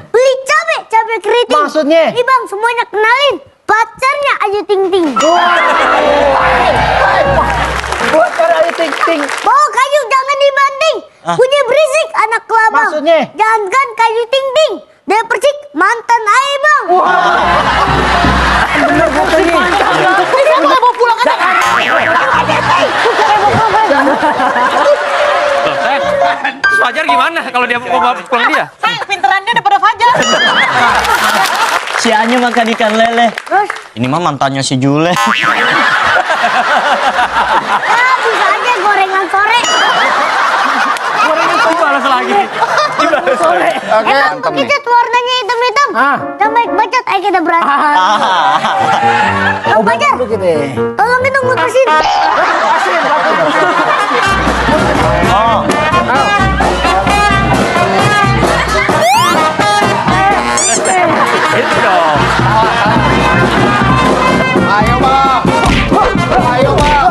Beli cabai keriting. Maksudnya? Nih bang, semuanya kenalin. Pacarnya Ayu Ting Ting. Pacar Ayu Ting Ting. Bawa kayu jangan dibanting. Bunyi berisik anak kelabang. Maksudnya? Jangan kayu Ting Ting. Dia persik mantan Ayu bang. Bener katanya. Saya mau bawa pulang aja. Terus Fajar gimana kalau dia mau bawa pulang dia? Saya pinteran dia daripada Fajar. Si Anya makan ikan lele. Terus? Ini mah mantannya si Jule. Ya bisa aja gorengan sore. Dibalas lagi. Dibalas sore. Oke, Emang begitu warnanya hitam-hitam. Ah. Yang baik bacot ayo kita berantem. Bang Fajar, tolong itu ngutusin. Oh, Itu dong. Ayo bang. Ayo bang.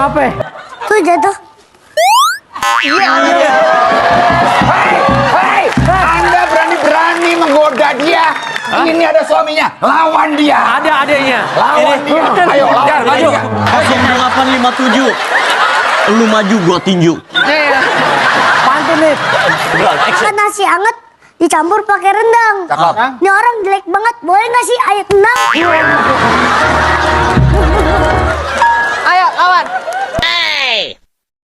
Apa? Tuh jatuh. Hei, Anda berani-berani menggoda dia. Ini ada suaminya, lawan dia. Ada adanya. Lawan dia. Ayo lawan Jar, maju. dia. 0857. Lu maju gua tinju. Pantun nih. Makan nasi anget dicampur pakai rendang. Cakep. Ini orang jelek banget. Boleh nggak sih ayat rendang? Ayo, lawan.